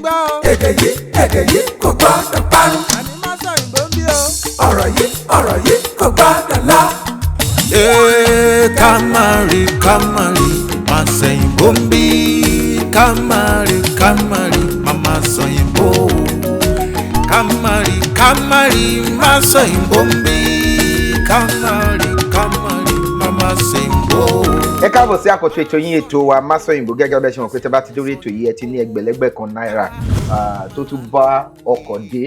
gbọ́ o. Èdè yìí, èdè yìí kò gbọ́dọ̀ parun. Àní má sọ òyìnbó ń bí o. Ọ̀rọ̀ yìí, ọ̀rọ̀ yìí kò gbọ́dọ̀ lọ. Ee, ká má rí, ká má rí, má sẹ̀yìnbó ń bí. Ká má rí, ká má rí, má má sọ̀yìnbó. Ká má rí, ká má rí, má sọ̀yìnbó ń bí. Ká má rí, ká má rí, má má sẹ̀yìnbó. Ẹ káàbọ̀ sí àkọ́tún ètò yín, ètò wa Masọ̀yìnbó. Gẹ́gẹ́ bẹ́ẹ̀ ṣe mọ̀ pé tẹ́ bá ti dórí ètò yìí, ẹ ti ní ẹgbẹ̀lẹ́gbẹ̀ kan náírà tó tún bá ọkọ̀ dé.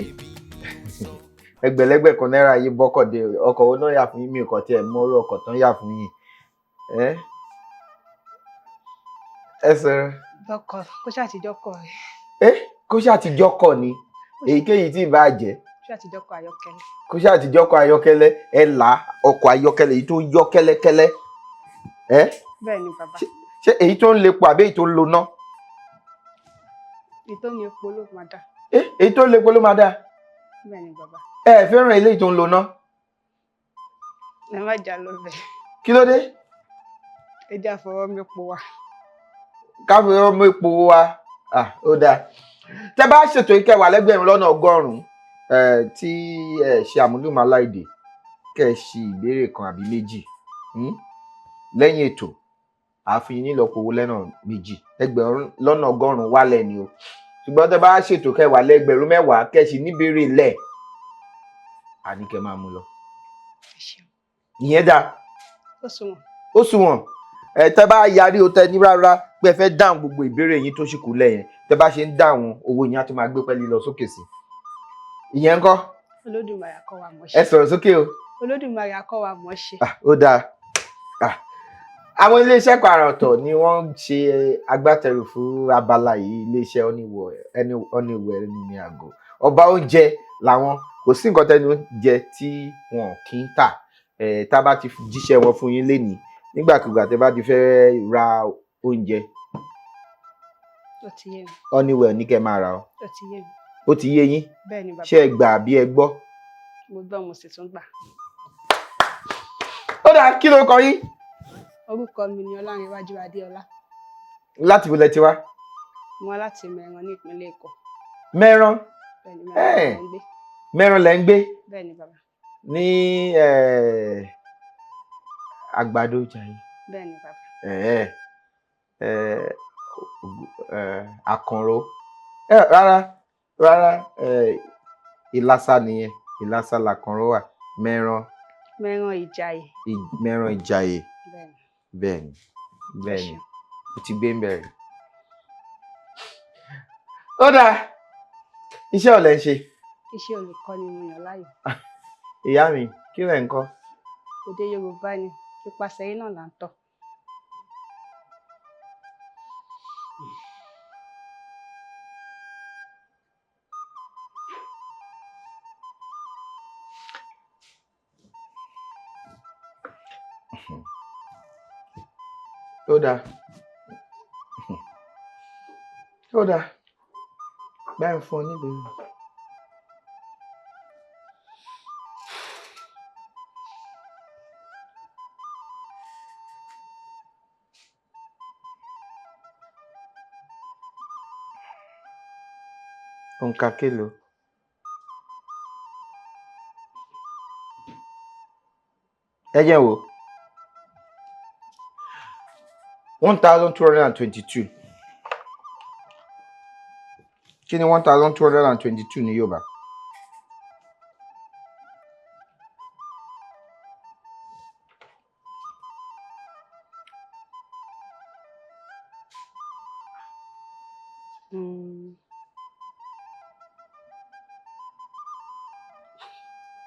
Ẹgbẹ̀lẹ́gbẹ̀ kan náírà yìí bọ́kọ̀ dé. Ọkọ̀ wo náà yà fún yín? Mi ò kàn tiẹ̀ mọ orú ọkọ̀ tán yà fún yín. Ẹ sọ̀rọ̀. Dọkọ kó ṣàtijọkọ rẹ. Ẹ kó ṣàtijọ́kọ̀ ni, èyíkéyìí tí ì bá jẹ́. Kó ṣàtijọkọ ayọ́kẹ́lẹ́. Kó ṣàtijọ́kọ̀ ayọ́kẹ́lẹ́. Ẹ là ọkọ̀ ayọ́kẹ́lẹ́ èyí tó ń yọ́ kẹ́lẹ́kẹ́lẹ́ ẹ. Bẹ́ẹ̀ ni, bàbá. Ṣé èyí tó ń lepo àbí èyí tó ń lo ná? Èyí tó ní epo ló máa dà. Ẹ èyí tó ń lepo ló máa dáa? Bẹ́ẹ̀ ni, bàbá. Ẹ fẹ́ràn eléyìí tó ń lo ná? Ẹ má jà lọ bẹ̀. Kí ló dé? Ẹ jẹ́ àfọwọ́ mi po wa. Káfí ọmọ epo wa. Ah, ó dáa. Tẹ bá ṣètò ìkẹwàá lẹ́gbẹ̀rún lọ́nà ọgọ́rùn-ún tí ẹ ṣe àmúlùmálà èdè, kẹ́ ẹ ṣe ìbéèrè kan àbí méjì, Lẹ́yìn ètò, àfi yín nílọ́po owó lẹ́nà méjì, ẹgbẹ̀rún lọ́nà ọgọ́rùn-ún wálẹ̀ ni o. Ṣùgbọ́n tẹ bá ṣètò kẹwàá lẹ́gbẹ̀rún mẹ́wàá, kẹ́ ẹ sì níbèrè lẹ̀, àní kẹ́ máa mú lọ. Ẹ ṣeun. Ìyẹn dáa. Ó sunwọ̀n. Ó sunwọ̀n. Ẹ tẹ bá yarí o, tẹ ní rárá pé ẹ fẹ́ dáhùn gbogbo ìbéèrè yín tó sì kù lẹ́yìn, tẹ bá ṣe ń dáhùn, owó yín á tún máa gbé pẹ́ẹ́lí lọ sókè sí. Ìyẹn ńkọ́? Olódùmarè á kọ́ wa mọ̀ Ẹ ṣe. sọ̀rọ̀ sókè o. Olódùmarè á kọ́ wa mọ̀ ṣe. Ah, ó dáa. Ah, àwọn iléeṣẹ́ kan àrà ọ̀tọ̀ ni wọ́n ń ṣe agbátẹrù fún abala yìí. Iléeṣẹ́ Honeywell ní àgọ́ ọba oúnjẹ làwọn. Kò sí nǹkan tẹnu jẹ tí wọn kì í tà. Tá a bá ti jíṣẹ́ wọn fún yín lénìí, nígbàkigbà tẹ́ bá ti fẹ́ ra oúnjẹ, Ó ti yé mi. Honeywell ní kẹ́ máa rà o. Ó ti yé mi. Ó ti yé yín? Bẹ́ẹ̀ ni, bàbá. Ṣé ẹ gbà bí ẹ gbọ́? Mo gbọ́, mo sì tún gbà. Ó dáa. Kí ló kọ yín? Orúkọ mi ni Ọlárẹ̀wájú Adéọlá. Láti ibo lẹ ti wá? Mo wá láti Mẹ̀ràn ní ìpínlẹ̀ Èkó. Mẹ́rán? Bẹ́ẹ̀ ni, Mẹ̀ràn ni mò ń gbé. Mẹ́rán lẹ ń gbé? Bẹ́ẹ̀ ni, bàbá. Ní Àgbàdo Jàyè? Bẹ́ẹ̀ ni, bàbá. Àkànrò, rárá rárá, Ìlàsà nìyẹn. Ìlàsà làkànrò wà. Mẹ́rán. Mẹ̀ràn Ìjàyè. Mẹ́rán Ìjàyè. Bẹ́ẹ̀ ni. Bẹ́ẹ̀ ni, bẹ́ẹ̀ ni. Ṣeun. Ó ti gbé ń bẹ̀rẹ̀. Ó dáa. Iṣẹ́ ò lẹ́ ń ṣe? Iṣẹ́ olùkọ́ ni mo yàn láàyò. Ìyá mi, kí lẹ̀ ń kọ́? Èdè Yorùbá ni. Ipasẹ̀ yín náà là ń tọ̀. Ó dáa, ó dáa. Báyìí fún ọ níbèrè. Òǹkà kélòó? Ẹ jẹ́ n wò. 1222. Kí ni 1222 ní Yorùbá?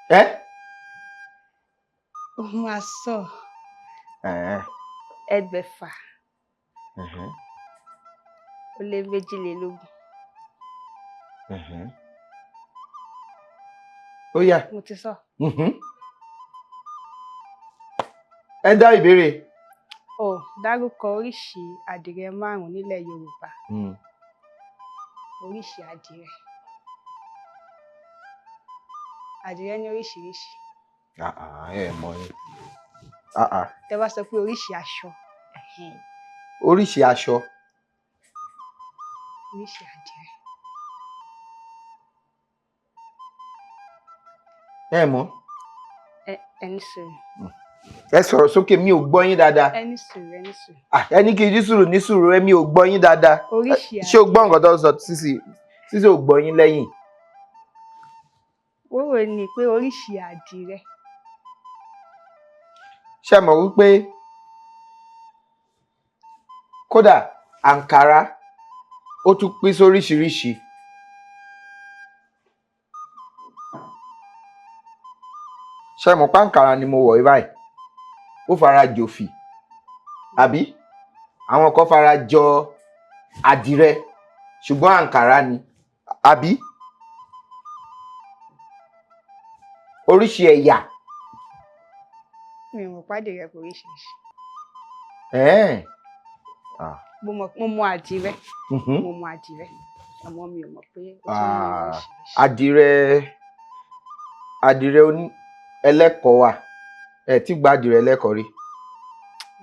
Ẹ? Ó máa sọ. Ẹgbẹ̀fà ó lé méjìlélógún. Ẹ̀hẹ́n. Ó yá. Mo ti sọ. Ẹ dá ìbéèrè. Ó dárúkọ oríṣi àdìrẹ márùn-ún nílẹ̀ Yorùbá. Oríṣi àdìrẹ. Àdìrẹ ní oríṣiríṣi. Ah, ah, ẹ mọ̀ ni. Ah, ah. Tẹ bá sọ pé oríṣi aṣọ, ẹ̀hẹ́n. Oríṣi aṣọ. Oríṣi àdìrẹ. Ẹ mọ̀. Ẹ ní sùúrù. Ẹ sọ̀rọ̀ sókè, mi ò gbọ́ yín dáadáa. Ẹ ní sùúrù, ẹ ní sùúrù. Ah, ẹ ní kí n ní sùúrù, ní sùúrù, ẹ mi ò gbọ́ yín dáadáa. Oríṣi Ṣé o gbọ́ nǹkan tó ń sọ? Sísì, Sísì ò gbọ́ yín lẹ́yìn. Wúwo ni pé oríṣi àdìrẹ. Ṣé mọ̀ wípé kódà àǹkárá ó tún pín sóríṣiríṣi. Ṣé mọ̀ pé àǹkárá ni mo wọ̀ yìí báyìí, ó fara jòfì, àbí àwọn kan fara jọ àdìrẹ, ṣùgbọ́n àǹkárá ni, àbí oríṣi ẹ̀yà. Mi ò mọ̀ pé àdìrẹ kò oríṣiríṣi. Ẹ̀ẹ́n. Ah. Mo mọ̀ àdìrẹ. Mo mọ̀ àdìrẹ, àmọ́ mi ò mọ̀ pé ó tún ní Ah, oríṣiríṣi. Àdìrẹ ẹlẹ́kọ̀ọ́ wà. Ẹ tí gba àdìrẹ ẹlẹ́kọ̀ọ́ rí?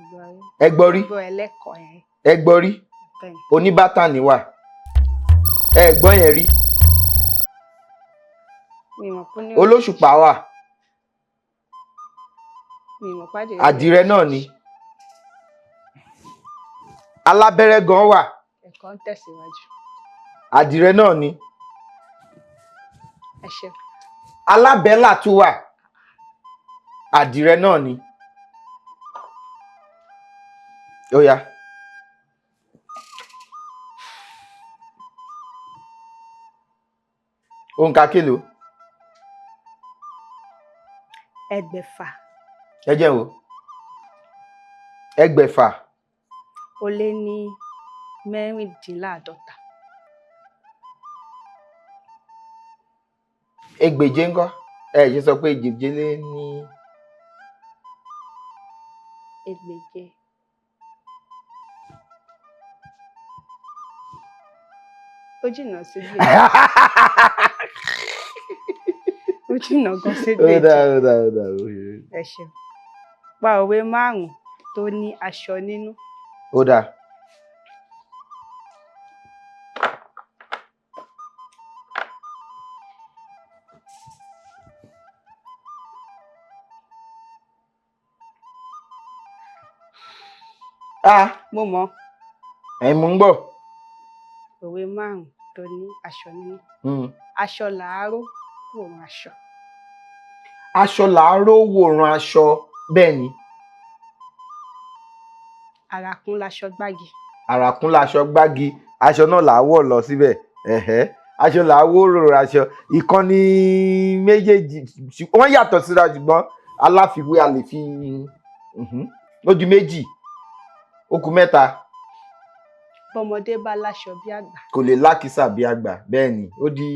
Gbọ́ rí. Ẹ gbọ́ rí? Gbọ́ ẹlẹ́kọ̀ọ́ yẹn. Ẹ gbọ́ rí? Bẹ́ẹ̀ ni. Oníbátànì wà. Ẹ gbọ́ yẹn rí? Mi ò mọ̀ pé ó ní Olóṣùpá wà. Mi ò mọ̀ pé àdìrẹ ní Àdìrẹ náà ni. oríṣiríṣi. Alábẹ́rẹ́ gan wà. Ẹ̀kọ́ ń tẹ̀síwájú. Àdìrẹ náà ni. Ẹ ṣeun. Alábẹ́là tún wà. Àdìrẹ náà ni. Ó yá. Òǹkà kélòó? 600. Ẹ jẹ́ n wò. 600. Ó lé ní 46. 600 ńkọ́? Ẹ ṣe sọ pé 600 lé ní. 600. Ó jìnnà sí gbèje. Ó jìnnà gan sí Ó gbèje. dáa, ó dáa, ó dáa. Ẹ ṣeun. Pa òwe márùn-ún tó ní aṣọ nínú. Ó dáa. Ah, Mo mọ̀. Ẹ̀yin mò ń gbọ́. Òwe márùn-ún tó ní aṣọ nínú. Aṣọ làárọ̀ wòran aṣọ. Aṣọ làárọ̀ wòran aṣọ, bẹ́ẹ̀ ni. Àràkún laṣọ gbági. Àràkún laṣọ gbági, aṣọ náà là á wọ̀ lọ síbẹ̀. Ẹ̀hẹ́. Aṣọ là á wọ̀ rò aṣọ. Ìkànnì méjèèjì wọ́n yàtọ̀ síra, ṣùgbọ́n aláfiwé a lè fi. Ó di méjì, ó kù mẹ́ta. Bọ́mọdé bá láṣọ bí àgbà. Kò lè lákìsà bí àgbà, bẹ́ẹ̀ ni. Ó di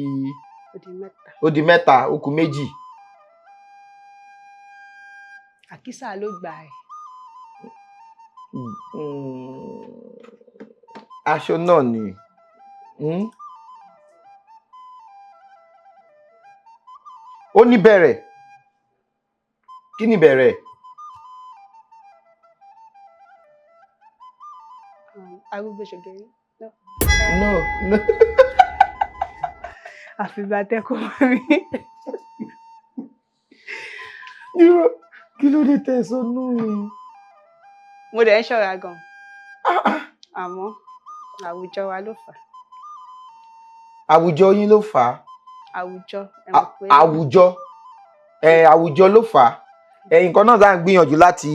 Ó di mẹ́ta. Ó di mẹ́ta, ó kù méjì. Àkísà ló gbà ẹ̀. Aṣọ náà ni. Ó ní bẹ̀rẹ̀. Kí ni bẹ̀rẹ̀? Arúgbó ṣògèrè. No. No, no. Àfìgbà tẹ́kọ̀ mọ́ mi. Irọ́, kí ló dé tẹ́ ẹ sọ nù mí? Mo dẹ̀ ń ṣọ́ra gan. Àmọ́ àwùjọ wa ló fà á. Àwùjọ yín ló fà á. Àwùjọ, ẹ mọ̀ pé. Àwùjọ, ẹ àwùjọ ló fà á. Ẹ nǹkan náà tá à ń gbìyànjú láti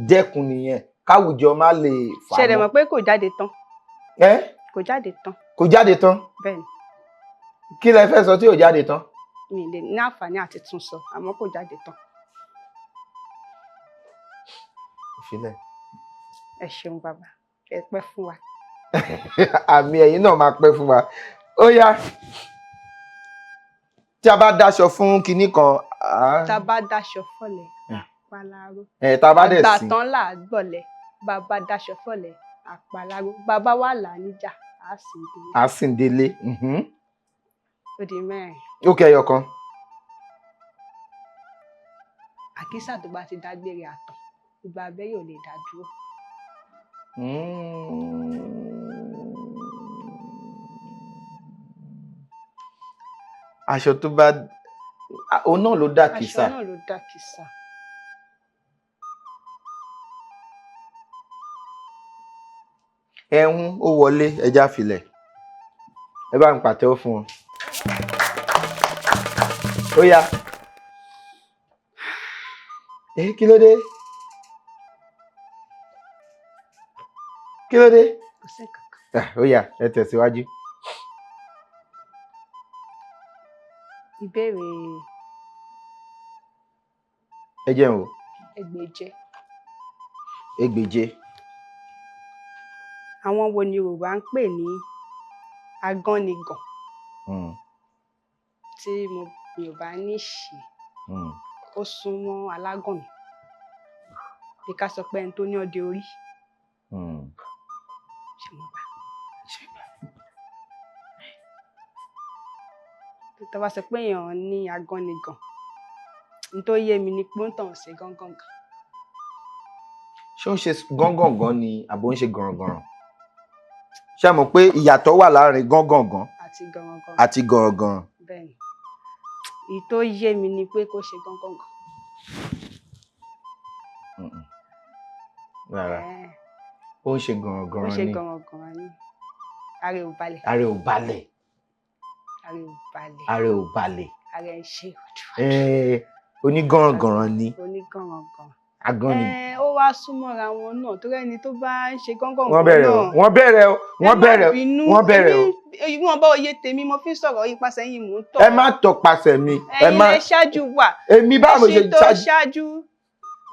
dẹ́kun nìyẹn, káwùjọ má lè fà á Ṣé ẹ dẹ̀ mọ́. mọ̀ pé kò jáde tán? Ẹ Kò jáde tán. Kò jáde tán. Bẹ́ẹ̀ ni. Kí lẹ fẹ́ sọ tí ò jáde tán? Mi ì lè ní àǹfààní àti tún sọ, àmọ́ kò jáde tán. Ìfilẹ̀. Ẹ ṣeun bàbá, ẹ pẹ́ fún wa. Àmì, ẹ̀yin náà máa pẹ́ fún wa. Ó yá, tí a bá dáṣọ fún kinní kan. Tá a bá dáṣọ fọ̀lẹ, àpaláró. Ẹ tá a bá dẹ̀ Àgbà sí. tán là á gbọ̀lẹ̀. Bàbá dáṣọ fọ̀lẹ, àpaláró. Bàbá wà là á níjà, á sì ń délé. Á sì ń délé. Ó di mẹ́rin. Ó kẹyọ kan. Àkísà tó bá ti dágbére àtàn, ìgbà abẹ́rẹ́ ò lè dá dúró. Aṣọ tó bá Ah, òun náà ló dà Aṣọ kìsà. náà ló dà kìsà. Ẹ̀hún ó wọlé, ẹja filẹ̀. Ẹ bá ń pàtẹ́wọ́ fún wọn. Ó yá. Ẹ kí ló dé? Kí ló dé? Kò sí nǹkan kan. Ah, ó yá, ẹ tẹ̀síwájú. Ìbéèrè Ẹ jẹun o. 6. 6. Àwọn wo ni Yorùbá ń pè ní agánigàn? Tí mo mi ò bá ní ṣì, ó súnmọ́ alágànná. Bí ká sọ pé ẹni tó ní ọdẹ orí. Ṣé mo gbà? Tó bá sọ pé èèyàn ní agánigàn, n tó yé mi ni pé ó ń tàn ṣe gángan. Ṣé ó ń ṣe gángangan ni àbò ń ṣe gànràngànràn? Ṣé ẹ mọ̀ pé ìyàtọ̀ wà láàrin gángangan àti gànràngànràn àti gànràngànràn? Bẹ́ẹ̀ ni. Èyí tó yé mi ni pé kó ṣe gángangan. Mm-mm. Rárá, Ẹ̀ẹ́, ó ń ṣe ó gànràngànràn ṣe ni. gànràngànràn ni. Ara ẹ̀ ò balẹ̀. Ara ẹ̀ ò balẹ̀. Ara ẹ̀ ò balẹ̀. Ara ẹ̀ ò balẹ̀. Ara ẹ̀ ń ṣe wàdùwàdù. Ẹ̀ẹ́, onígànràngànràn ni. Onígànràngànràn. Agán ni. Ẹ, ó wá súnmọ́ra wọn náà torí ẹni tó bá ń ṣe gángan Wọ́n bẹ̀rẹ̀ o. náà. Wọ́n bẹ̀rẹ̀ o. Wọ́n Ẹ má bẹ̀rẹ̀ o. bínú. Wọ́n bẹ̀rẹ̀ o. Ìwọ̀n bá oyè tèmi mo fi ń sọ̀rọ̀ ipasẹ̀ yín mò ń tọ̀. Ẹ má tọpasẹ̀ mi. Ẹ Ẹ̀yin má. lẹ ṣáájú wa. Èmi báwo ṣe Ẹṣin tó ṣáájú ṣáájú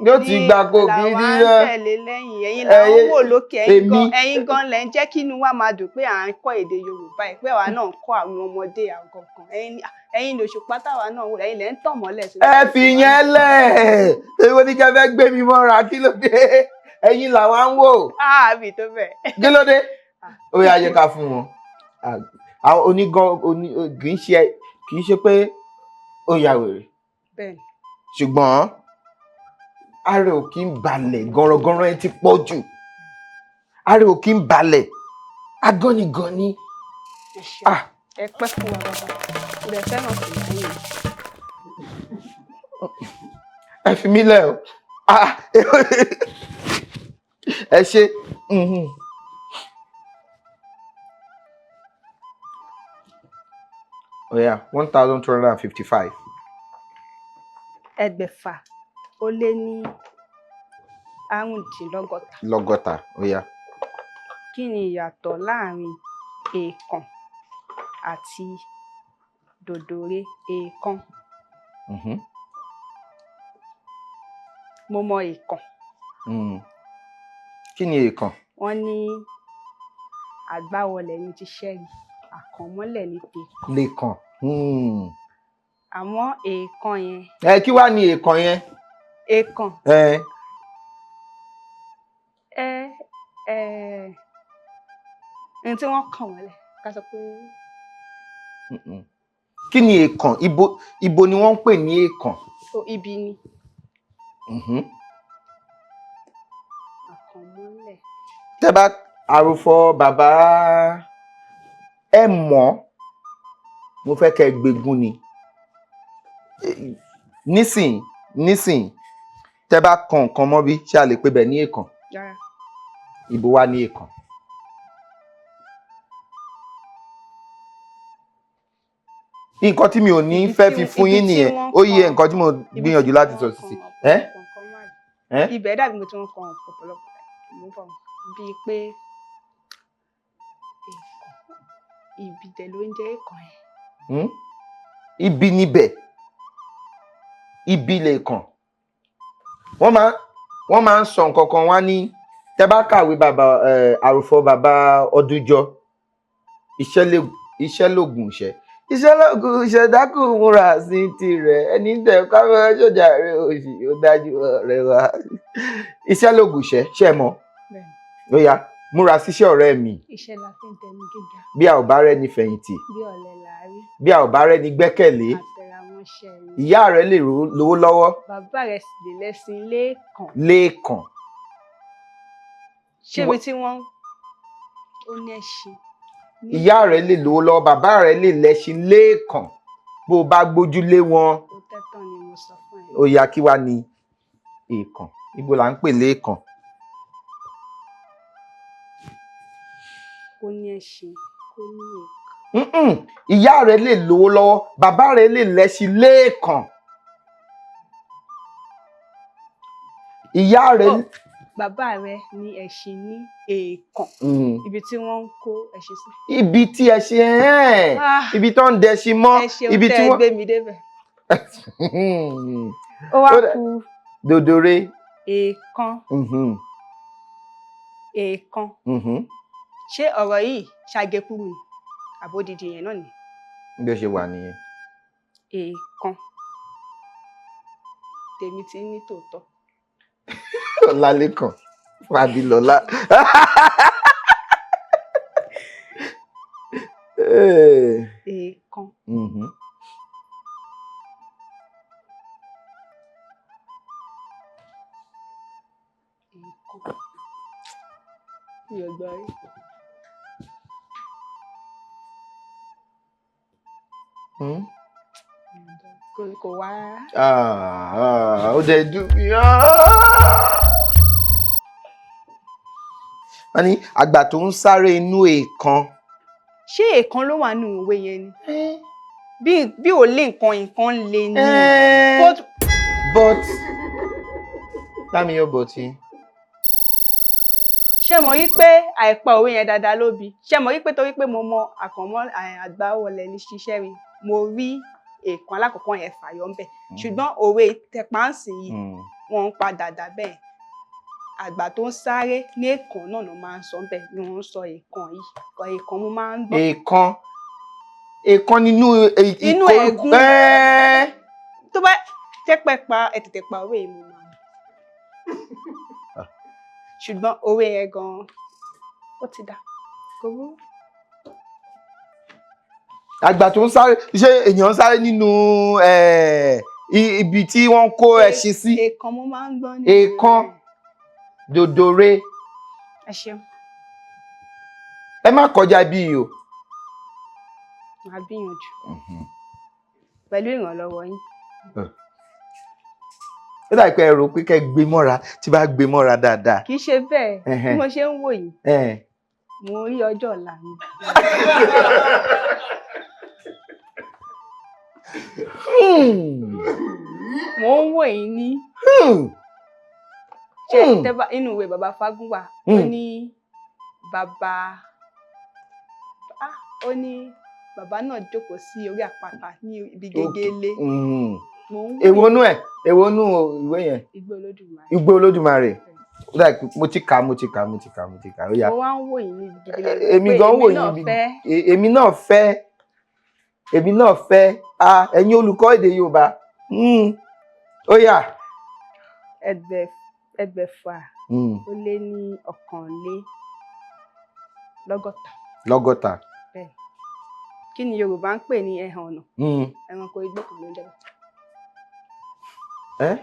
yóò ti ni gba kó làwa gidi ń rẹ. tẹ̀lé lẹ́yìn. Ẹ̀yin là ń Ẹ̀yin wò lókè. Ẹ̀yin gan, èmi. ẹ̀yin gan lẹ ń jẹ́ kí inú wa máa dùn pé à ń kọ́ èdè Yorùbá yìí, pé àwa náà ń kọ́ àwọn ọmọdé àwọn kankan. Ẹ̀yin ẹ̀yin lòṣùpá táwa náà wò, ẹ̀yin lẹ ń tàn mọ́lẹ̀ sí Ẹ fi yẹn lẹ̀. Èwo ni kẹ́ fẹ́ gbé mi mọ́ra? Kí ló dé? Ẹ̀yin làwa ń wò. Àbí tó bẹ̀. Kí ló dé? Ó yá, yẹ ká fún wọn. Àwọn onígan oní kì í ṣe pé ó ya wèrè. Bẹ́ẹ̀ni. Ṣùgbọ́n ara ò kí ń balẹ̀, gànràngànràn ẹ ti pọ̀ jù. Ara ò kí ń balẹ̀. Agánigànni. Ẹ ṣé. Ah. Ẹ pẹ́ fún wa bàbá. Mo dẹ̀ fẹ́ràn fìlà yín. Ẹ fi mí lẹ̀ o. Ah, ẹ ṣe. Oh yeah, 1,255. 665. Lọ́gọ́ta, ó yá. Kí ni ìyàtọ̀ láàrin èèkàn àti dòdòrè èèkàn? Mo mọ èèkàn. Kí ni èèkàn? Wọ́n ní àgbáwọlẹ̀ ní ti ṣẹ́gi, àkànmọ́lẹ̀ ní tèèkàn. Lèkàn. Àmọ́ èèkàn yẹn, Ẹ kí wá ní èèkàn yẹn? Èèkàn Ẹ ẹ ẹ ní tí wọ́n kàn mọ́lẹ̀ ká sọ pé Kí ni èèkàn? Ibo ni wọ́n ń pè ní èèkàn? Ó ibi ni àkànmọ́lẹ̀. Tẹ́ bá àròfọ bàbá ẹ mọ̀, mo fẹ́ kẹ́ ẹ gbégun ni. Nísìn nísìn, tẹ́ bá kan nǹkan mọ́ bí, ṣé a lè pè bẹ̀ ní èèkàn? Rárá. Ibo wá ní èèkàn? Nǹkan tí mi ò ní Ibi fẹ́ tí fi fún ibi yín tí nìyẹn. wọ́n Ó yẹ kan nǹkan tí mo ibi tí gbìyànjú láti wọ́n sọ kan sí. Ẹ́ ọ̀pọ̀lọpọ̀ nǹkan má ẹ́ ibẹ̀ dàbí mo ti wọ́n kan ọ̀pọ̀lọpọ̀ mo ń bọ̀ bíi pé èèkàn ibi dẹ̀ ló ń jẹ́ èèkàn yẹn. Hmm? Ibi níbẹ̀, ibi lè kàn. Wọ́n máa ń sọ nǹkan kan wá ní tẹ́ bá kàwé bàbá àròfọ bàbá Ọdúnjọ, iṣẹ́ lògùn ìṣẹ́, iṣẹ́ lògùn ìṣẹ́ dákùn múra sí tirẹ̀, ẹni tẹ̀ káfẹ́ sójà rẹ̀ òṣì ó dájú ọ̀rẹ́ wa. Iṣẹ́ lògùn ìṣẹ́, ṣe é mọ̀? Bẹ́ẹ̀ni. Ó yá, múra síṣẹ́ ọ̀rẹ́ mi. Iṣẹ́ la fi ń dẹni gíga. Bí a ò bá rẹ́ni fẹ̀yìntì, Bí ọ̀lẹ là á rí. Bí a ò bá rẹ́ni gbẹ́kẹ̀lé, Àtẹramọ́ṣẹ́ ni. Ìyá rẹ lè lówó lọ́wọ́, Bàbá rẹ̀ sì lè lẹ́sìn lẹ́ẹ̀kan. Lẹ́ẹ̀kan. Ṣé ibi tí wọ́n ó ní ẹṣin Ìyá rẹ lè lówó lọ́wọ́, bàbá rẹ lè lẹ́ṣin lẹ́ẹ̀kan, bó o bá gbójú lé wọn. Ó Ó yá, kí wá ní èèkàn? Ibo là ń pè léèkàn? Kó ní ẹṣin, kó ní èèkàn. Mm-mm. Ìyá rẹ lè lówó lọ́wọ́, bàbá rẹ lè lẹ́ṣin léèkàn. Ìyá rẹ. Oh, bàbá rẹ ní ẹṣin ní èèkàn. Ibi tí wọ́n ń kó ẹṣin sí. Ibi tí ẹṣin ẹ̀ Ah, ibi tó ń dẹṣin mọ́. Ẹ ṣeun Ibi tẹ́ tí ẹ wọ́n. gbé mi débẹ̀. Ó wá kù Dòdòre. Èèkàn. Èèkàn. Ṣé ọ̀rọ̀ yìí ṣàgékúrú ni àbódìdí yẹn náà ni? Bí ó ṣe wà nìyẹn. Èèkàn tèmi ti ní tòótọ́. Ọlálékàn Fábílọ́lá. Èèkàn. Èèkàn, mi ò gbọ́ rí. Mi ò gbọ́ rí. Kò wá rárá. Ah, ah, ó dẹ̀ dùn mí. Wọ́n ní àgbà tó ń sáré inú èèkàn. Ṣé èèkàn ló wà nínú ìwé yẹn ni? Bí ò lé nǹkan, nǹkan lé ní. But lámìyàn bọ̀tí. Ṣé mo rí pé àìpa òwe yẹn dáadáa ló bi? Ṣé mo rí pé torí pé mo mọ àkànmọ́ àgbáwọlẹ̀ ní ṣiṣẹ́ rí, mo rí èèkàn alákọ̀ọ́kọ́ yẹn fàyọ ńbẹ̀, ṣùgbọ́n òwe tẹpáǹsì yìí, wọ́n ń pa dàda bẹ́ẹ̀. Àgbà tó ń sáré ní èèkàn náà ló máa ń sọ bẹ́ẹ̀ ni wọ́n ń sọ èèkàn yìí. Èèkàn mo máa ń gbọ́. Èèkàn, èèkàn nínú Inú ẹ̀gún. Tó bá jẹ́ pé pa ẹ tètè pa òwe yìí, mo máa mọ̀, ṣùgbọ́n òwe yẹn gan-an ó ti dà, kò burú. Àgbà tó ń sáré, ṣé èèyàn ń sáré nínú ibi tí wọ́n ń kó ẹṣin sí? Èèkàn mo máa ń gbọ́ ní. Èèkàn. Dòdòre. Ẹ ṣeun. Ẹ má kọjá bí yìí o. Màá gbìyànjú pẹ̀lú ìrànlọ́wọ́ yín. Ó dàbí pé ẹ rò pé kẹ́ gbé mọ́ra, tí bá gbé mọ́ra dáadáa. Kì í ṣe bẹ́ẹ̀. Bí mo ṣe ń wò yìí, mo rí ọjọ́ ọ̀la mi. Mo ń wò yín ní ṣe tẹ́bá inú ìwé bàbá Fágúnwà, ó ní bàbá, ah, ó ní bàbá náà jókòó sí orí àpáta ní ibi gegele. Mo ń wò Èwo yín. nú ẹ? Èwo nú ìwé yẹn? Igbó Olódùmarè. Igbó Olódùmarè. Ó dàbí pé mo ti kà á, mo ti kà á, mo ti kà á, mo ti kà á. Ó yá. Mo wá ń wò yín ní ibi gegele Èmi pé gan wò èmi yín náà fẹ́ èmi náà fẹ́, èmi náà fẹ́. Ah, ẹ̀yin olùkọ́ èdè Yorùbá. Ó yá. 660. 60. Bẹ́ẹ̀. Kí ni Yorùbá ń pè ní ẹhànnà? Ẹranko igbó kan ló ń jẹ́ bẹ́ẹ̀. Ẹ́?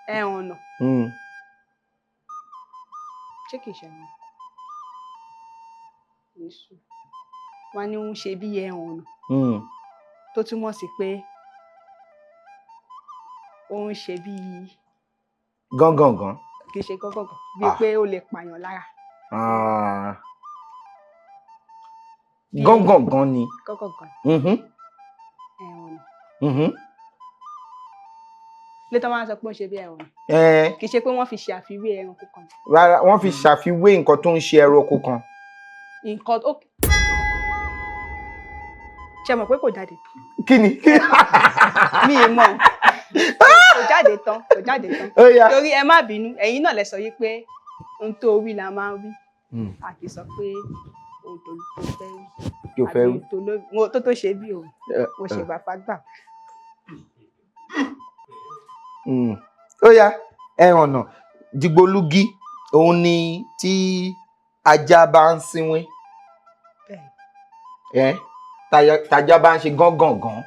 Ẹhànnà. Ṣé kìí ṣe ẹranko? Èṣù. Wọ́n ní ń ṣe bí ẹhànnà, tó túmọ̀ sí pé ó ń ṣe bí Gángangan. Kì í ṣe gángangan, bíi Ah. pé ó lè pààyàn lára. Ah. Gángangan ni. Gángangan. Ẹhànnà. Lé tó máa ń sọ pé ó ń ṣe bí ẹhànnà. Kì í ṣe pé wọ́n fi ṣe àfiwé ẹranko kan. Rárá, wọ́n fi ṣàfiwé nǹkan tó ń ṣe ẹranko kan. Nǹkan ó ṣe mọ̀ pé kò jáde. Kí ni? Mi ì mọ̀, kò jáde tán, kò jáde tán. Ó yá. Torí ẹ má bínú, ẹ̀yin náà lẹ sọ yìí pé ohun tó wí la máa ń wí. A kì í sọ pé ohun tó fẹ́ wí. Kí o fẹ́ àbí wí. tó tó ṣe bí òun mo ṣe bàbá gbà. Ó yá, ẹhànnà dìgbòlugi, òun ni tí ajá bá ń sínwín. Bẹ́ẹ̀. Ẹ tajá bá ń ṣe gángangan,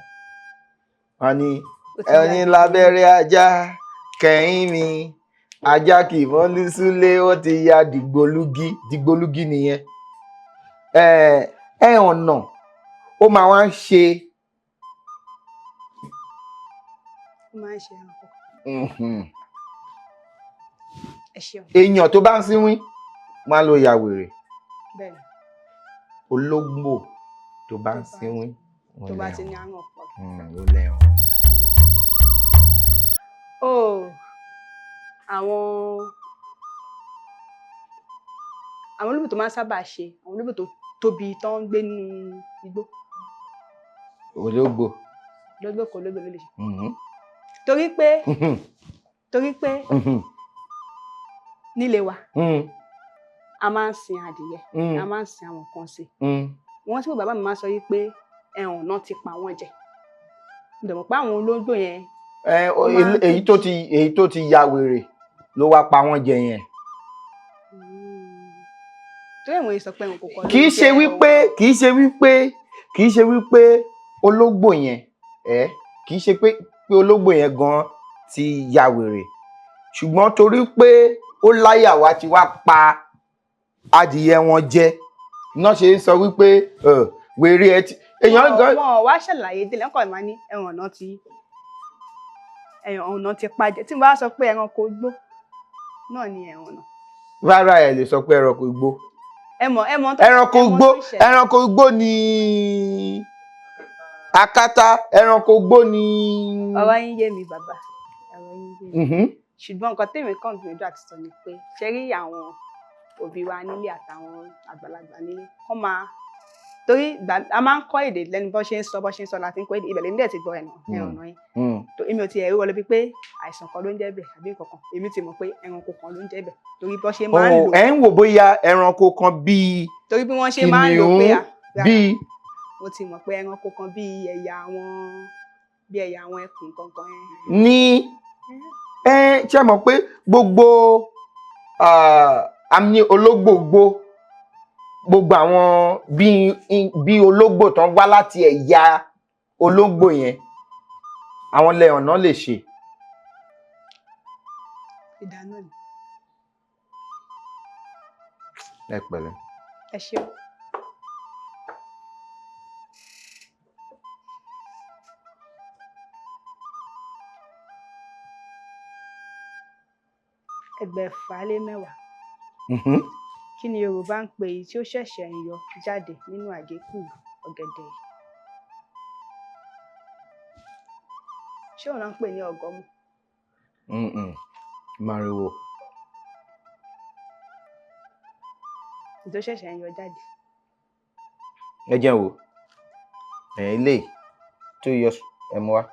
wọn ní Ó ti yá. ẹni lábẹ́rẹ́ ajá kẹ́yìn mi, ajá kì í mọ́lú súlé, ó ti ya dìgbòlugi. Dìgbòlugi nìyẹn. Ẹhànnà ó máa wá ń ṣe Ó Ó máa ń ṣe ẹranko. Ẹ ṣeun. Èèyàn tó bá ń sínwín máa ń lo ya wèrè. Bẹ́ẹ̀ ni. Ológbò tó bá ń sínwín, ó Tó bá ti lẹ́hàn. ní àrùn ọpọlọ. Ó lẹ́hàn. Oh, àwọn ológbò tó máa ń sábà ṣe, àwọn ológbò tó tóbi tó ń gbé nínú igbó. Ológbò. Ológbò kan, ológbò ló lè ṣe. Torí pé nílé wa, a máa ń sin adìyẹ, a máa ń sin àwọn nǹkan sí. Wọ́n tí bàbá mi máa ń sọ yí pé ẹ̀hàn náà ti pa wọ́n jẹ. Mo dẹ̀ mọ̀ pé àwọn ológbò yẹn Ẹ, ó máa ń èyí tó ti ya wèrè ló wá pa wọ́n jẹ yẹn. Torí àwọn èèyàn sọ pé ẹranko kan ló Kì í ṣe jẹ́ wípé kì í ṣe wípé ológbò yẹn, ẹ kì í ṣe pé ológbò yẹn gan ti ya wèrè, ṣùgbọ́n torí pé ó láyà wá ti wá pa adìyẹ wọn jẹ náà ṣe ń sọ wípé wèrè ẹ ti èèyàn gan. Wọn wá ṣàlàyé délé, wọn kàn máa ní ẹran ọ̀nà ti pa jẹ. Tí mo bá sọ pé ẹranko igbó náà ni ẹran ọ̀nà. Rárá, ẹ lè sọ pé ẹranko igbó. Ẹ mọ̀ tó Ẹranko ẹ mọ̀ igbó tó ṣẹlẹ̀. Ẹranko igbó ni akátá, ẹranko igbó ni. Ọ̀rọ̀ yín yé mi, bàbá, ọ̀rọ̀ yín yé mi. Ṣùgbọ́n nǹkan tèmi kàn gbìyànjú àti sọ ni pé, ṣe rí àwọn òbí wa nílé àtàwọn àgbàlagbà nílé kọ́ máa, torí a máa ń kọ́ èdè lẹ́nu, bó ṣe ń sọ láti ń kọ́ èdè. Ibẹ̀ lèmi dẹ̀ ti gbọ́ ẹ̀nà ẹ̀rànà yẹn. Tó èmi ò tiẹ̀ rí wọlé bíi pé àìsàn kan ló ń jẹ́ bẹ̀ àbí nǹkan kan. Èmi ti mọ̀ pé ẹranko kan ló ń jẹ́ bẹ̀ torí bó ṣe máa ń Oh, lò. Ẹ ń wò bóyá ẹranko kan bíi Torí bí wọ́n ṣe máa ń lò pé kìnìún à bíi mo ti mọ̀ pé ẹranko kan bíi ẹ̀yà àwọn ẹkùn kankan yẹn. Ní ẹ ṣe mọ̀ pé gbogbo àmì ológbògbò, gbogbo àwọn bíi ológbò tán wá láti ẹ̀yà ológbò yẹn, àwọn lẹ́hàn náà lè ṣe. Ìdáná ni. Ẹ pẹ̀lẹ́. Ẹ ṣeun. 1020. Kí ni Yorùbá ń pè èyí tí ó ṣẹ̀ṣẹ̀ ń yọ jáde nínú àgékù ọ̀gẹ̀dẹ̀ yìí? Ṣé òun náà ń pè ní ọ̀gọ́mù? Mm-mm. Màrìwò. Èyí tó ṣẹ̀ṣẹ̀ ń yọ jáde. Ẹ jẹ́ n wò ẹ̀, eléyìí tó yọ, ẹ mú wá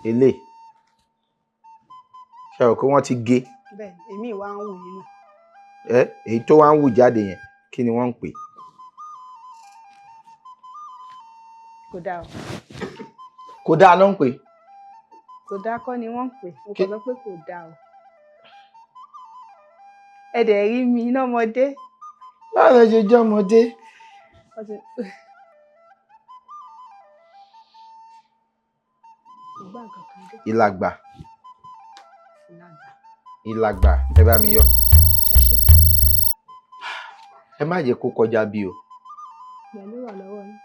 eléyìí, ṣe rò pé wọ́n ti gé? Bẹ́ẹ̀, èmi ìwà ń wù nínú. Ẹ èyí tó wá ń wù jáde yẹn, kí ni wọ́n ń pè? Kò dáa o. Kò dáa ló ń pè? Kò dáa kọ́ ni wọ́n ń pè, mo kàn sọ pé kò dáa o. Ẹ dẹ̀ rí mi iná ọmọdé. Báwo lẹ ṣe jẹ́ ọmọdé? Wọ́n ti ìgbà nǹkan kan dé. Ìlàgbà. Ìlàgbà. Ìlàgbà, ẹ bá mi yọ. Ẹ ṣé. Ẹ má jẹ́ kó kọjá bí o. Pẹ̀lú ìrànlọ́wọ́ yín.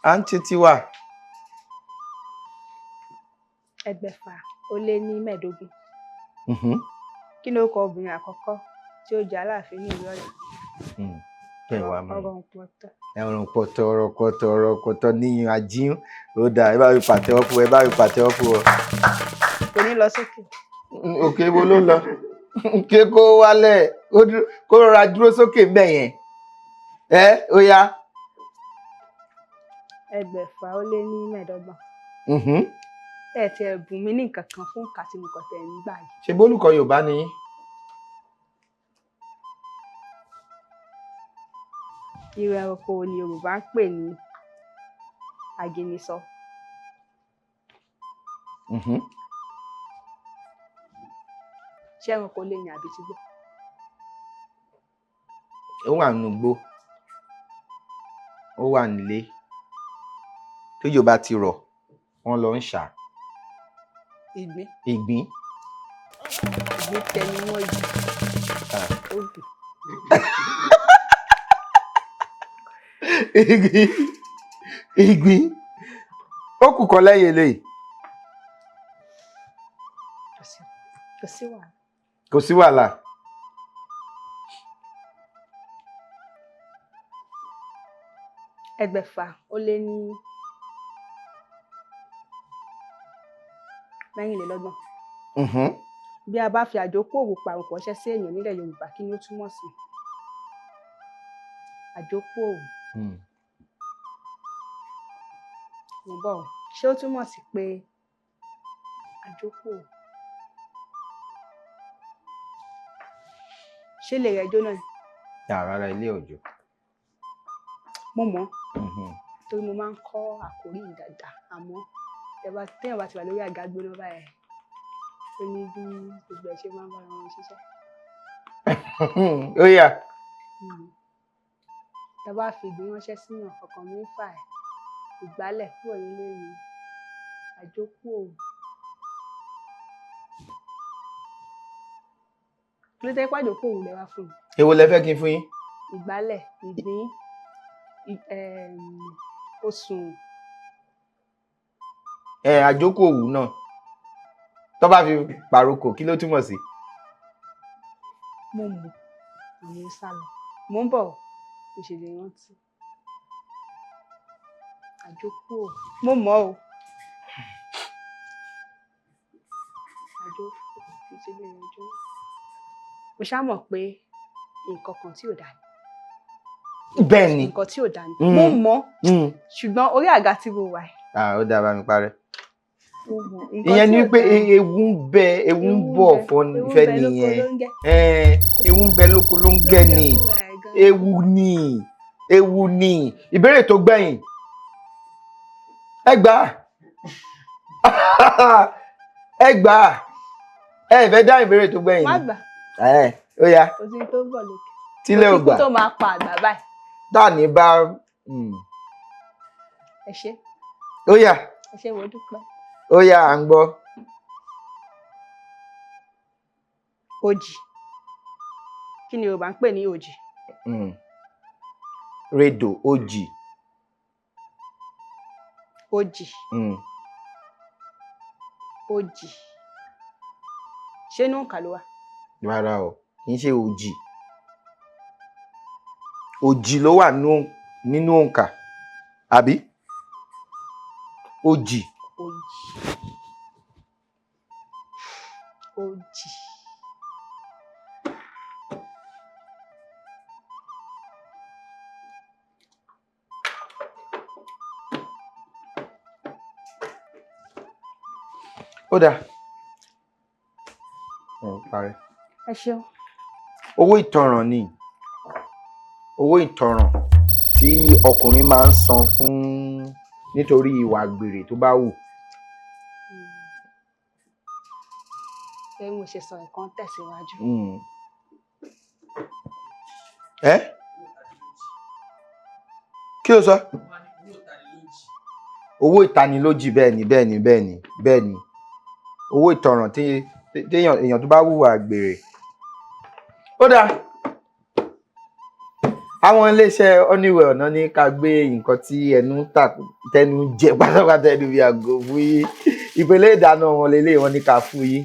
À ń títí wà. 1015. Kí ni orúkọ obìnrin àkọ́kọ́ tí ó jẹ́ Aláàfin ní ìlú Ọ̀yọ́? Kẹ́ ẹ̀ wá mọ́. Ọ̀rọ̀ pọ̀tọ́. Ẹ̀rùn pọ̀tọ̀, ọ̀rọ̀ pọ̀tọ̀, ọ̀rọ̀ pọ̀tọ̀ níyìn ajíhún. Ó dáa, ẹ bá mi pàtẹ́wọ́ fún ẹ, bá mi pàtẹ́wọ́ fún ọ. Kò ní lọ sókè. Òkè wo ló ń lọ? Ké kó wálẹ̀, kó rọra dúró sókè ńbẹ̀ yẹn. Ẹ ó yá. 1025. Ẹ ti ẹ̀ bùn mí ní nǹkan kan fún nǹkan tí mo kàn tẹ̀ ń gbà yìí. Ṣe bólùkọ́ Yorùbá ni yín? Irú ẹranko wo ni Yorùbá ń pè ní aginisọ? Ṣé ẹranko lè ní àbí tí gbọ́? Ó wà nínú igbó, ó wà nílé. Tójò bá ti rọ̀, wọ́n lọ ń ṣà. Ìgbín. Ìgbín. Ìgbín tẹnu mọ́ igi. Ó gùn. Ìgbín, ìgbín. Ó kù kan lẹ́yìn eléyìí. Kò sí wàhálà. Kò sí wàhálà. 2,624. Bí a bá fi àjókù òwú pàrokò ránṣẹ́ sí èèyàn nílẹ̀ Yorùbá, kí ni ó túmọ̀ sí? Àjókù òwú. Mo ń bọ̀ o. Ṣé ó túmọ̀ sí pé àjókù òwú? Ṣé ilé rẹ̀ jóná ni? Rárá, ilé òjò. Mo mọ̀ torí mo máa ń kọ́ àkórí yìí dáadáa, àmọ́ téèyàn bá ti wà lórí àga gbóná báyìí, ó ní bí gbogbo ẹ̀ ṣe máa ń bára wọn ṣiṣẹ́. Ó yá. Tá a bá fi ìgbín ránṣẹ́ síyàn, ọkàn mi ń fà ẹ́. Ìgbálẹ̀ kúrò nílé mi. Àjókù òwú. Kí ló dé pé àjókù òwú lẹ wá fún mi? Èwo lẹ fẹ́ kí n fún yín? Ìgbálẹ̀, ìgbín, osùn. Ẹ àjókù òwú náà. Tó bá fi pàrokò, kí ló túmọ̀ sí? Mo mọ̀, àmọ́ ó sálọ. Mo ń bọ̀, mo ṣì lè rántí. Àjókù òwú. Mo mọ̀ o. Àjókù kì í ṣe lè yanjú. Mo ṣá mọ̀ pé nǹkan kan tí ò dáa ni. Bẹ́ẹ̀ ni. Nǹkan tí ò dáa ni. Mo mọ̀, ṣùgbọ́n orí àga tí mo wà yìí. Ah, ó dáa, bá mi parẹ́. Mo mọ̀, nǹkan Ìyẹn tí ni ò wípé dáa ni. Ewu ń bẹ, ewu ń Ewu ń bọ̀ bẹ, ewu ń fẹ́ bẹ lóko nìyẹn. ló ń gẹ́. Ewu ń bẹ lóko ló ń gẹ́ Ló ń gẹ́ ni. fúnra ẹ̀ gan. Ewu ni, ewu ni. Ìbéèrè tó gbẹ̀yìn. Ẹ gbà á. Ẹ gbà á. Ẹ fẹ́ dá ìbéèrè tó gbẹ̀yìn Má ni. gbà. Ẹ ó yá. Kò sí tó ń bọ̀ lókè. Tílẹ̀ Kò ò sí ikú gbà. tó máa pa àgbà báyìí. Tá ní bá. Ẹ ṣé. Ó yá. Ẹ ṣé, mo dúpẹ́. Ó yá, à ń gbọ́. Òjì. Kí ni Yorùbá ń pè ní òjì? Rédò, òjì. Òjì. Òjì. Ṣé inú òǹkà ló wà? Rárá o, kì í ṣe òjì. Òjì ló wà nínú òǹkà. Àbí? Òjì. Òjì. Òjì. Ó dáa. Ẹ parí. Ẹ ṣeun. Owó ìtanràn ni. Owó ìtanràn tí ọkùnrin máa ń san fún nítorí ìwà àgbèrè tó bá wù. Ṣé mo ṣe sọ ẹ̀kan tẹ̀síwájú? Ẹ́ kí ló sọ? Owó ìtanilójì, bẹ́ẹ̀ ni, bẹ́ẹ̀ ni, bẹ́ẹ̀ ni, bẹ́ẹ̀ ni. Owó ìtanràn tí téèyàn èèyàn tó bá hùwà àgbèrè. Ó dáa. Àwọn iléeṣẹ́ Honeywell náà ní ká gbé nǹkan tí ẹnu ń tà tẹnu ń jẹ pátápátá ẹnu bí àgò fún yín. Ìpele ìdáná wọn lélẹ̀ wọn ní ká fún yín.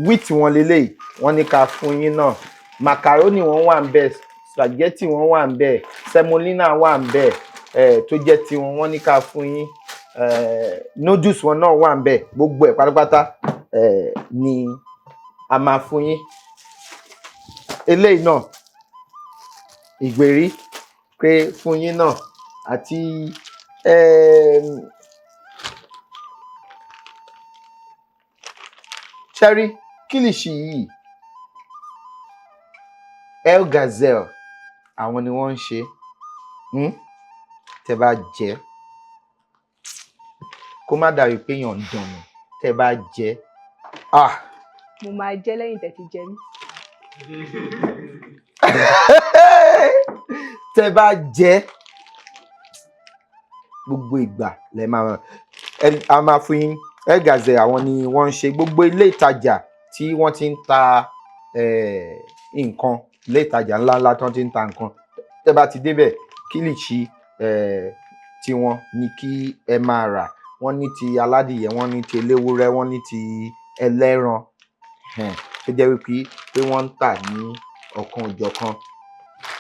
Wheat wọn lélẹ̀ wọn ní ká fún yín náà. Macaroni wọn wà ń bẹ̀, spaghetti wọn wà ń bẹ̀, semolina wà ń bẹ̀, tó jẹ́ tiwọn wọn ní ká fún yín. Noodles wọn náà wà ń bẹ̀, gbogbo ẹ̀ pátápátá ni a máa fún yín. Eléyìí náà ìgbèrí pé fún yín náà àti cherry kìlìṣì yìí El Gazelle àwọn ni wọ́n ń ṣe. Tẹ́ bá jẹ kó má dàbí pé èèyàn ń dùn ní tẹ́ bá jẹ ah. Mo máa jẹ lẹ́yìn tẹ́ ti jẹ mí. Tẹ́ bá jẹ gbogbo ìgbà lẹ máa a máa fún yín. El Gazelle àwọn ni wọ́n ń ṣe. Gbogbo ilé ìtajà tí wọ́n ti ń ta nǹkan, ilé ìtajà ńláńlá tí wọ́n ti ń ta nǹkan, tẹ́ bá ti débẹ̀ kìlìṣì Tiwọn ni kí ẹ máa rà. Wọ́n ní ti aládìyẹ, wọ́n ní ti eléwúrẹ́, wọ́n ní ti ẹlẹ́ran, tó jẹ́ wípé pé wọ́n ń tà ní ọ̀kan òjọ̀kan.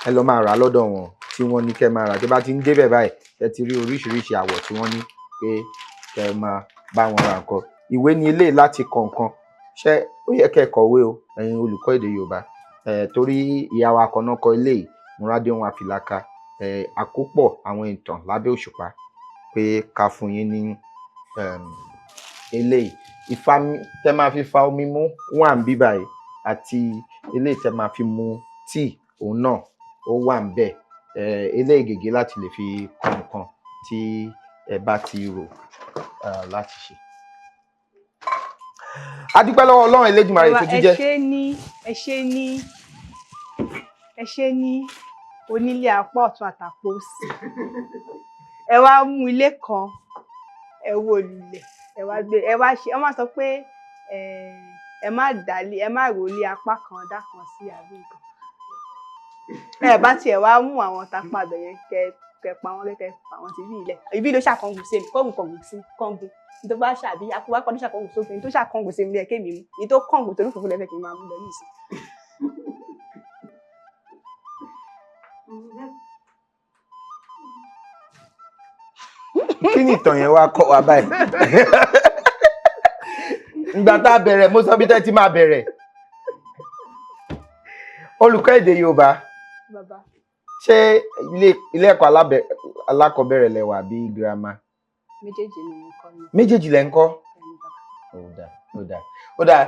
Ẹ lọ máa rà lọ́dọ̀ wọn, tí wọ́n ní kẹ́ máa rà. Tí bá ti ń débẹ̀ báyìí, ẹ ti rí oríṣiríṣi àwọ̀ tí wọ́n ní pé kẹ́ máa bá wọn ra nǹkan. Ìwé ni eléyìí láti kọ nǹkan. Ṣé ó yẹ kẹ́ ẹ kọ̀wé o, ẹ̀yin olùkọ́ èdè Yorùbá? Torí ìyá wa kan náà kọ eléyìí, Múradéhùn Àfìlàkà, àkópọ̀ àwọn ìtàn lábẹ́ òṣùpá, pé ká fún yín ní eléyìí. Ìfami tẹ́ máa fi fa omi mú wà ń bí báyìí, àti eléyìí tẹ́ máa fi mu tíì, òun náà ó wà ń bẹ̀. Eléyìí gègé láti lè fi kọ nǹkan tí ẹ bá ti rò láti ṣe. A dúpẹ́ lọ́wọ́ Ọlọ́run Elédùmarè tó tún jẹ́. Ẹ ṣé ní, ẹ ṣé ní, ẹ ṣé ní onílé apá ọ̀tún àtàpọ̀ òsì. Ẹ wá mú ilé kan, ẹ wó lulẹ̀, ẹ wá gbé, ẹ wá ṣe. Ẹ má sọ pé ẹ má dálé, ẹ má rò lé apá kan dá kan sí àbí nǹkan. Ẹ bá tiẹ̀ wá mú àwọn tápá abẹ yẹn, kẹ pa wọn, kẹ pa wọn sí ibi ilẹ̀. Ibi ló ṣàkóńgùn sí mi, kọ́ngùn kọ̀ngùn sí kọ́ngùn tó bá ṣàbí akúwá kọ́ ló ṣàkóńgùn sófin tó ṣàkóńgùn sí mi lẹ́ẹ̀kẹ́ mi mú èyí tó kọ́ngùn tó lófòfó lẹ́fẹ̀ẹ́ kí n máa mú lọ ní ìsìn. Kí ni ìtàn yẹn wá kọ́ wa báyìí? Ìgbà tá a bẹ̀rẹ̀, mo sọ bí tẹ́ ti máa bẹ̀rẹ̀. Olùkọ́ èdè Yorùbá. Bàbá. Ṣé ilé ẹ̀kọ́ alákọ̀ọ́bẹ̀rẹ̀ lẹ wà bí girama? Méjèèjì ni mo kọ́ ní. Méjèèjì lẹ ń kọ́? Bẹ́ẹ̀ni, bàbá. Ó dáa, ó dáa, ó dáa.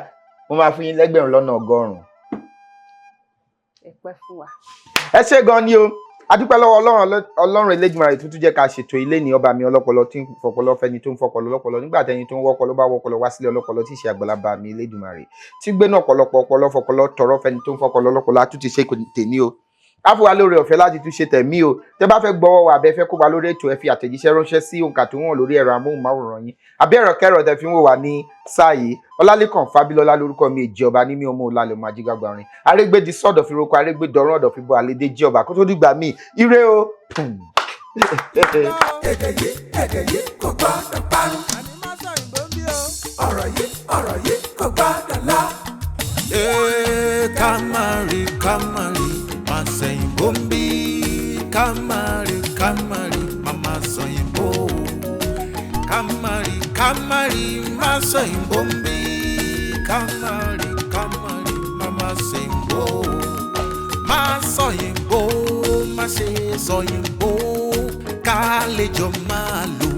Mo máa fún yín 1,000,000. Ẹ pẹ́ fún wa. Ẹ ṣé gan ni o. A dúpẹ́ lọ́wọ́ Ọlọ́run Elédùmarè tó tún jẹ́ ká ṣètò ilé ní ọba mi ọlọ́pọlọ tí ń fọpọlọ fẹ́ni tó ń fọpọlọ lọ́pọlọ nígbà tẹ́ni tó ń wọ́pọlọ bá wọ́pọlọ wá sílé ọlọ́pọlọ tí ì ṣe àgbàlagbà mi Elédùmarè tí gbéná ọ̀pọ̀lọpọ̀ ọpọlọ fọpọlọ tọrọ fẹ́ni tó ń fọpọlọ lọ́pọlọ. A tún ti ṣe tèmi o, á fún wa lóore ọ̀fẹ́ láti tún ṣe tẹ̀mí o. Tẹ́ bá fẹ́ gbọ́wọ́ wa, àbẹ́ fẹ́ kó wa lórí ètò, ẹ fi àtẹ̀jíṣẹ́ ránṣẹ́ sí òǹkà tó wọ̀n lórí ẹ̀rọ amóhùnmáwòrán yín àbí ẹ̀rọ kẹ́rọ tẹ́ fi ń wò wá ní sáà yìí. Ọlálẹ́kàn Fábílọ́lá lórúkọ mi, èjì ọba ní mi, ọmọ òlàlẹ̀ ọmọ ajígbàgbà rin arégbèdì sọ̀dọ̀ fi roko arégbèdọ̀rùn ọ̀dọ̀ fi bọ́ àlédè jí ọba kó tó dìgbà míì. Ire o. Èdè yìí, èdè yìí kò gbọ́dọ̀ parun. Ọ̀rọ̀ yìí, ọ̀rọ̀ yìí kò gbọ́dọ̀ lọ. Ká má rí, ká má rí, má sẹ̀yìnbó ń bí. Ká má rí, ká má rí, má má sọ̀yìnbó. Ká má rí, ká má rí, má sọ̀yìnbó ń bí. Ká má rí, ká má rí, má má sẹ̀yìnbó. Má sọ̀yìnbó, má ṣe sọ̀yìnbó. Ká lè jọ máa lò.